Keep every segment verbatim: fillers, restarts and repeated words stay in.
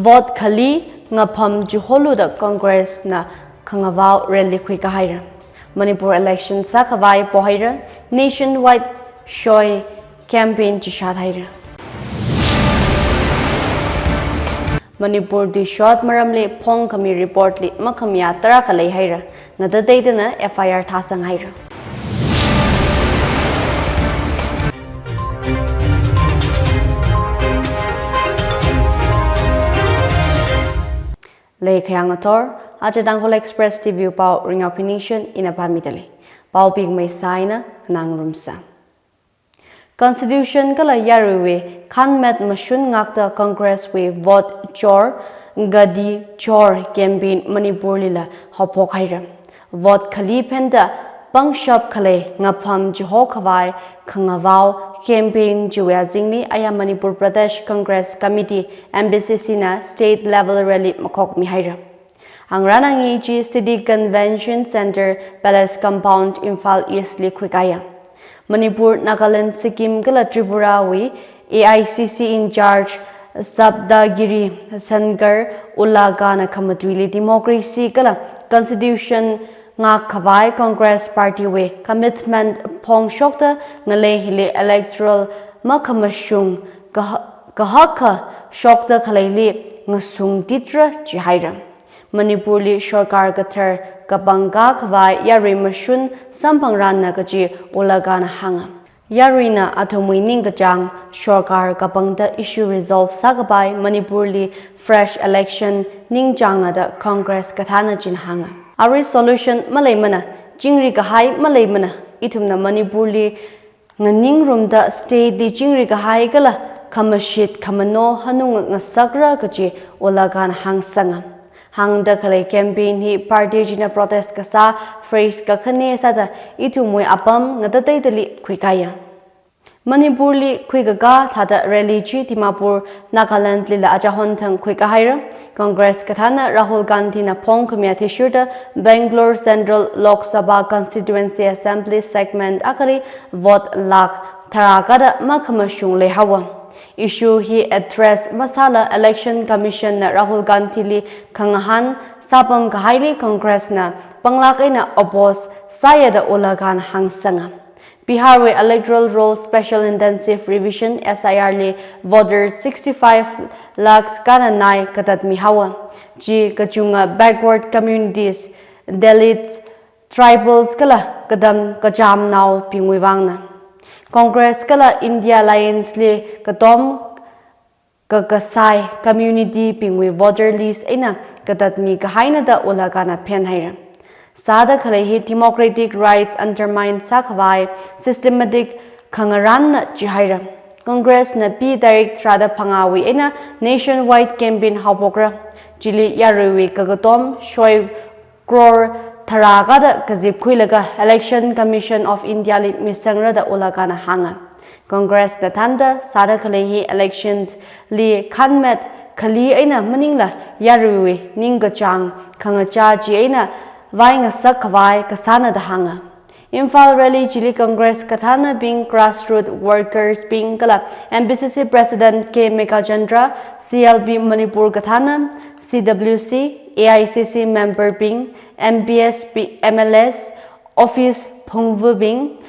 Vote khali ngapham chiholu da Congress na khangavao rally khuikahaira. Manipur election sākhavai pohaira, nationwide shoi campaign chishat haira. Manipur tuishot maramli phongkhami report li makhamayā tarākha leihaira, ngatateidana F I R thāsang haira. Lei khayang athor, aja Tangkhul Express T V pao Ringao Phoenician ina pāmida lei. Pao pākmei sāina nganāngarumsa. Constitution kala yaruiwui khanmet mashun ngakta Congress wui vote chor, gadi chor campaign Manipur lila haophok haira. Vote khali phenda pangshap khalei ngapham chihokhavai khangavao campaign chiwui azingli aya Manipur Pradesh Congress Committee, M P C C na state level rally makhokmi haira. Angrana ngi chi City Convention Centre Palace Compound, Imphal East li khuikaya. Manipur, Nagaland, Sikkim kala Tripura wui A I C C in charge Saptagiri Shankar Ulaka na khamatuili democracy kala constitution ngakkhavai Congress Party wui commitment phongshokta ngalei hili electoral makhamashung kaha-, kahakha shokta khaleili ngasungtitra chihaira. Manipur li sorkar kathar kapangkā khavai yarui mashun samphangranna kachi Ulaka na hānga. Yaruina athumwui ningkachāng sorkar kapangda issue resolve sākapai Manipur li fresh election ningchānga da Congress kathāna china hānga. Arui solution maleimana, chingri kahai maleimana, ithumna Manipur li nganingrumda state li chingri kahai kala khamashit khamano hanung ngasakra kachi Ulaka na hāngsanga. Hāngda khalei campaign hi party china protest kasā phrase kakhane sāda ithumwui apam ngatateidali khuikaya. Manipur li khuikakā thāda rally chi Dimapur, Nagaland lila aja honthang khuikahaira. Congress kathāna Rahul Gandhi na phongkhami athishurda Bangalore Central Lok Sabha Constituency Assembly segment akhali vote lakh tharākha da makhamashung leihaowa. Issue hi address masāla Election Commission na Rahul Gandhi li khangahān sāpam kahaili Congress na panglāk eina oppose sāya da Ulaka na hāngsanga. Bihar wui Electoral Roll Special Intensive Revision, S I R li voters sixty-five lakhs kananai katatmi haowa. Chi kachunga backward communities, Dalits, tribals kala katam kachamnaobingwui vangna. Congress kala India Alliance li katom kakasai community bingwui voter list eina katatmi kahaina da Ulaka na phenhaira. Sāda khalei hi democratic rights undermine sākhavai systematic khangarānna chihaira. Congress na P tarik tharāda phangāwui eina nationwide campaign haophokra. Chili yaruiwui kakatom shoi crore tharākha da kazipkhuilaga Election Commission of India li misangra da Ulaka na hānga. Congress na thānda sāda khalei hi election li khanmet khali eina maningla yaruiwui ningkachāng khangachā chi eina vaingasak khavai kasāna da hānga. Imphal rally chili Congress kathānabing, grassroot workers bing kala M P C C President K Meghachandra, C L B Manipur kathāna, C W C, A I C C member bing, M P S bing, M L As, office phungvabing,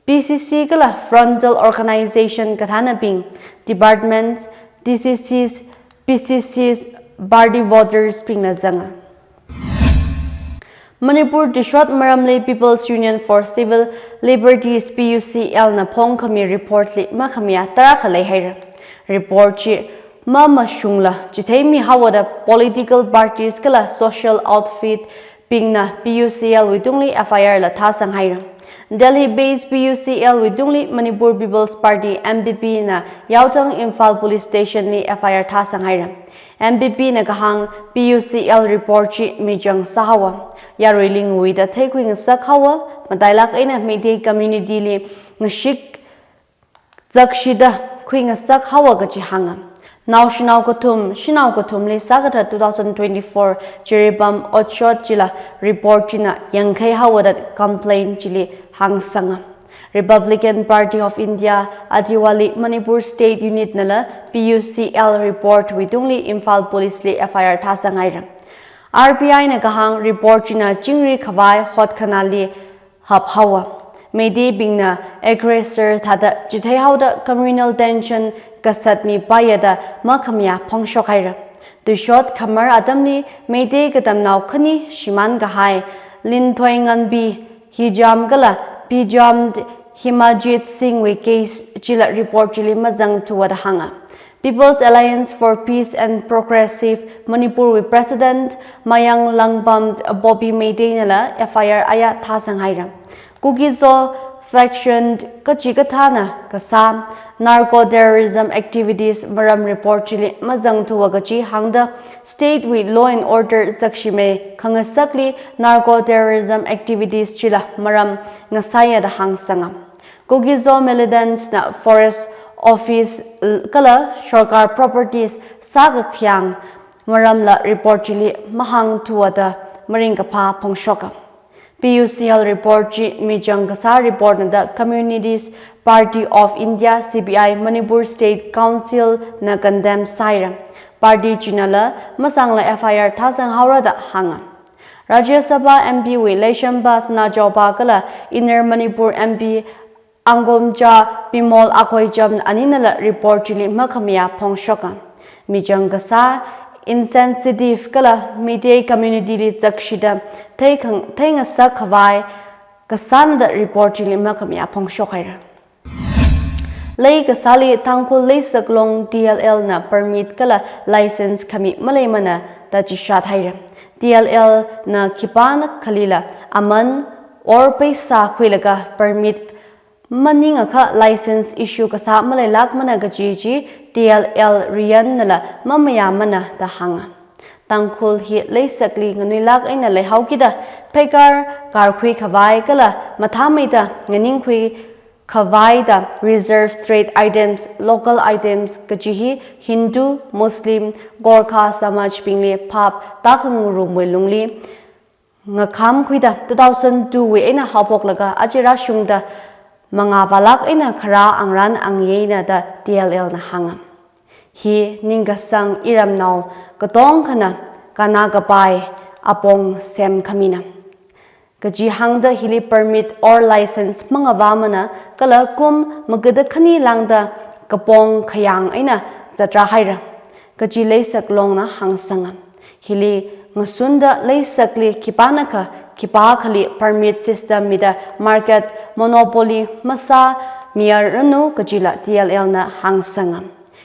P C C kala frontal organization kathānabing, departments, D C Cs, P C Cs, party voters bingna zanga. Manipur tuishot maramli People's Union for Civil Liberties, P U C L na phongkhami report li makhamayā tarākha leihaira. Report chi mamashungla chitheimi haowa da political parties kala social outfit bingna P U C L wui tungli F I R la thāsang haira. Delhi based P U C L wui tungli Manipur People's Party, M P P na yaotang Imphal Police Station li F I R thāsang haira. M P P na kahāng P U C L report chi michang sāhaowa. Yaruili nguida theikhui ngasak haowa, matailāk eina Meitei community li ngashik zakshida khuingasak haowa kachi hānga. Naoshinao kathum, shanao kathumli sākathat two thousand twenty-four Jiribam otshot chila report china yangkhai haowa da complaint chili hāngsanga. Republican Party of India, Adiwali Manipur State Unit nala P U C L report wui tungli Imphal Police li F I R thāsang haira. R B I na kahāng report china chingri khavai hotkhana li haphaowa. Meiteibingna aggressor thāda chitheihaoda communal tension kasatmipai da makhamayā phongshok haira. Tuishot khamar atamli Meitei katamnao khani shimān kahai Linthoi Nganbi, Hijam kala Pijam Himajit Singh wui case chila report chili mazangthuwa da hānga. People's Alliance for Peace and Progressive Manipur wui President Mayang Langpam Bobby Meitei nala F I R aya thāsang haira. Kuki-Zo faction kachikathāna kasā narco terrorism activities maram report chili mazangthuwa kaji hāngda state wui law and order zakshimei khangasakli narco terrorism activities chila maram ngasāya da hāngsanga. Kuki-Zo militants na forest office kala sorkar properties sākakhayang maramla report chili mahāngthuwa da maringkaphā phongshoka. P U C L report chi michang kasā report na da Communities Party of India, C P I, Manipur State Council na condemn sāhaira. Party chinala masangla F I R thāsang haora da hānga. Rajya Sabha M P wui Leishemba Sanajaoba kala Inner Manipur M P Angomcha Bimol Akoijam aninala report chili makhamayā phongshoka. Michang kasā insensitive kala Meitei community li zakshida theikhang theingasak khavai kasāna da report chili makhamayā phongshok haira. Lei kasāli Tangkhul Leisaklong T L L na permit kala license khami maleimana da chishat haira. T L L na khipānakhalila aman or paisa khuilaga permit maningakha license issue kasā maleilākmana kaji chi T L L riyan nala mamayāmana da hānga. Tangkhul hi leisakli nganuilāk eina leihaokida pheikar karkhui khavai kala mathāmeida nganingkhui khavai da reserve trade items, local items kaji hi Hindu, Muslim, Gorkha Samaj bingli phap tākhangarumwui lungli ngakham khuida two thousand two wui eina haophoklaga aja rāshungda mangā vālāk eina kharā angran angyeina da T L L na hānga. Hi ningkasang iramnao katongkhana kannā kapai apong semkhamina. Kaji hāngda hili permit or license mangavāmana kala kum magada khani lāngda kapong khayang eina zatra haira kaji Leisaklongna hāngsanga. Hili ngasunda leisakli khipānakha khipākhali permit system mida market monopoly masāmiyaranu kajila T L L na hāngsanga.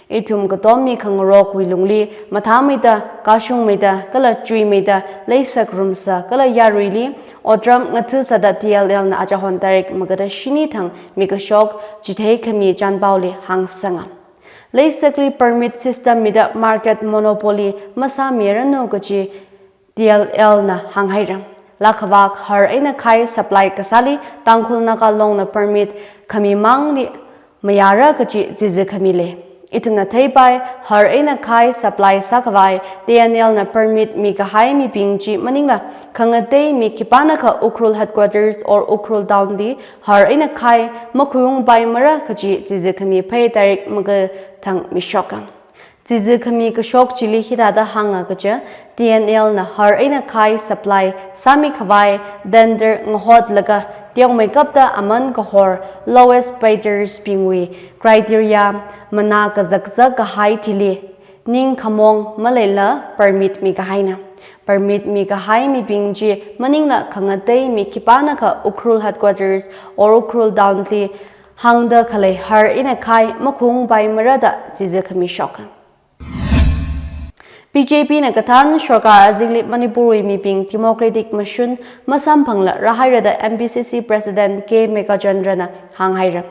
Ithum katom mi khangarokwui lungli mathāmeida, kashungmeida, kala chuimeida leisak rumsa kala yaruili otram ngathasāda T L L na achahon tarik magada shini thang mikashok chitheikhami chanpaoli hāngsanga. Leisakli permit system mida market monopoly masāmiranu kaji T L L na hānghaira. Lakhavak har eina khai supply kasāli Tangkhul Naga Long na permit khami mangli mayāra kaji chizi khami lei. Ithumna theipai har eina khai supply sākhavai T N L na permit mikahai mibing chi maningla khangatei mi khipānakha Ukhrul headquarters or Ukhrul town li har eina khai makhuiungpaimara kaji chizi khami phei tarik maga thang mishoka. Chizi khami kashok chili hithāda hānga kaja, T N L na har eina khai supply sāmikhavai tender ngahotlaga teomeikapta aman kahor lowest bidders bingwui criteria manā kazakzak kahai thili ningkhamong maleila permit mikahaina. Permit mikahai mibing chi maningla khangatei mi khipānakha Ukhrul headquarters or Ukhrul town li hāngda khalei har eina khai makhuiungpaimara da chizi khami shoka. B J P na kathān sorkar azingli Manipurwui mibing democratic mashun masamphangla rāhaira da M P C C President K Meghachandra na hānghaira.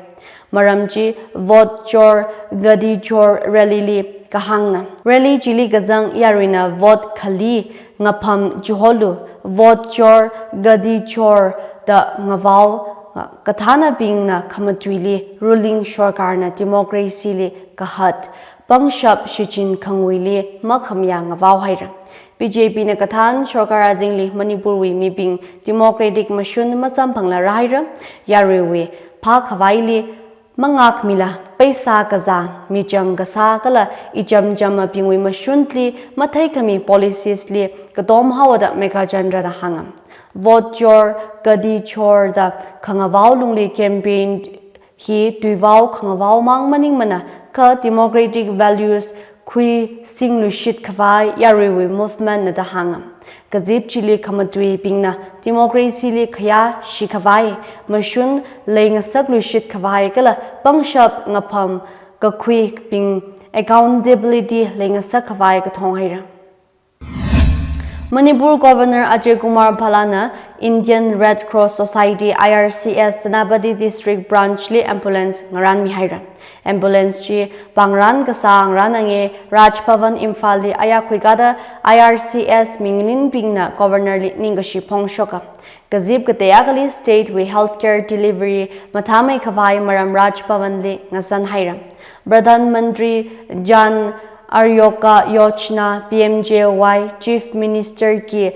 Maram chi Vote Chor Gaddi Chor rally li kahāngna. Rally chili kazang yaruina vote khali ngapham chiholu, Vote Chor Gaddi Chor da ngavao kathānabingna khamatuili ruling sorkarna democracy li kahat pangshap shichin khanguili makhamayā ngavaohaira. B J P na kathān sorkar azingli Manipurwui mibing democratic mashun masamphangla rāhaira, yaruiwui phākhavaili mangakmila, paisa kazā, michang kasā kala ichamcham abingwui mashunli matheikhami policies li katom haoda Meghajan rana hānga. Vote chor, gadi chor da khangavao lungli campaign hi tuivao khangavao mang maningmana, kha democratic values khuisingluishit khavai yaruiwui movement na da hānga. Kazip chili khamatuibingna democracy li khayāshi khavai mashun leingasakluishit khavai kala pangshap ngapham kakhuibing accountability leingasak khavai kathong haira. Manipur Governor Ajay Kumar Bhalla na Indian Red Cross Society, I R C S, Senapati District Branch li ambulance ngaranmi haira. Ambulance chi pāngran kasā ngarannge Raj Bhavan Imphal li aya khuikada I R C S minganinbingna Governor li ningkashi phongshoka. Kazip katei akhali state wui healthcare delivery mathāmei khavai maram Raj Bhavan li ngasan haira. Pradhan Mantri Jan Arogya Yojana, P M J Y, Chief Minister ki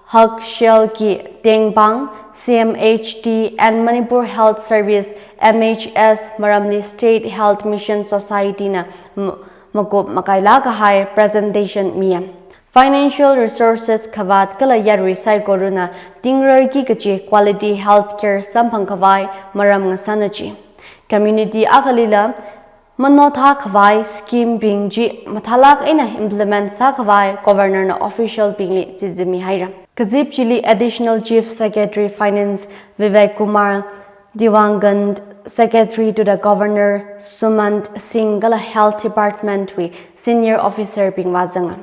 Hakshel ki Tengpang, C M H T and Manipur Health Service, M H S, maramli State Health Mission Society na m-, makup makaila kahai presentation miya. Financial resources khavāt kala yarui saikorana tingrarki kachi quality healthcare samphang khavai maram ngasana chi. Community akhalila manothā khavai scheme bing chi mathālak eina implement sā khavai Governor na official bingli chizimi haira. Kazip chili Additional Chief Secretary Finance Vivek Kumar Diwangan, Secretary to the Governor Sumant Singh kala Health Department wui senior officer bing vāzanga.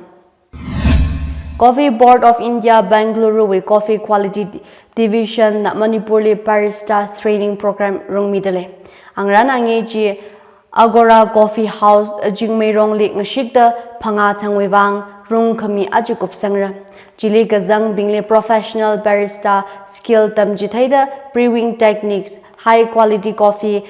Coffee Board of India Bengaluru wui Coffee Quality Division na Manipur li barista training program rungmidalei. Angrannge chi Agora Coffee House, Jingmeirong li ngashikta phangā thangwui vang rungkhami aja kupsangra. Chili kazangbingli professional barista skill tamchitheida brewing techniques, high quality coffee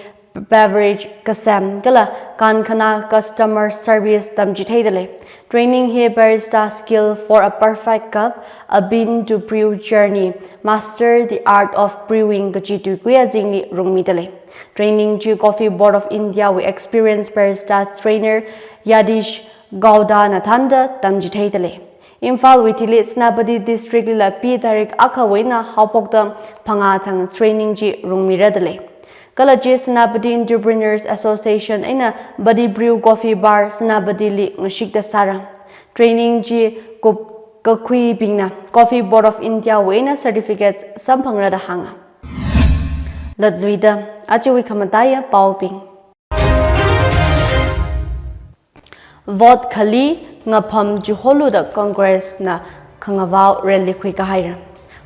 beverage kasem kala kankhana customer service tamchitheidalei. Training hi Barista Skill for a Perfect Cup, A Bean to Brew Journey, Master the Art of Brewing kachi tuikui azingli rungmidalei. Training chi Coffee Board of India wui experienced barista trainer Yadish Gowda na thānda tamchitheidalei. Imphal wui thili Senapati District lila P tarik akhawui eina haophokta phangā thang training chi rungmiradalei. Kala chi Senapati Entrepreneurs Association eina Buddy Brew Coffee Bar Senapati li ngashikta sāra. Training chi kup kakhuibingna Coffee Board of India wui eina certificates samphangra da hānga. Latluida, ajawui khamataiya paobing. Vote khali ngapham chiholu da Congress na khangavao rally khuikahaira.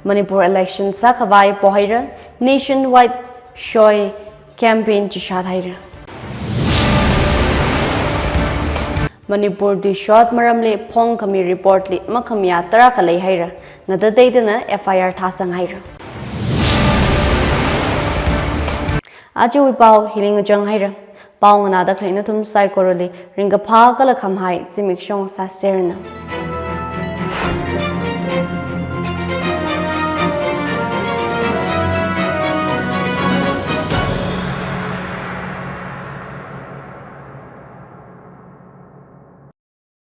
Manipur election sākhavai pohaira, nationwide shoi campaign chishat haira. Manipur tuishot maramli phongkhami report li makhamayā tarākha leihaira, ngatateidana F I R thāsang haira. Ajawui pao hili ngachang haira. Pao nganāda khalei nathum saikorali ringkaphā kala khamahai zimiksho sāseranu.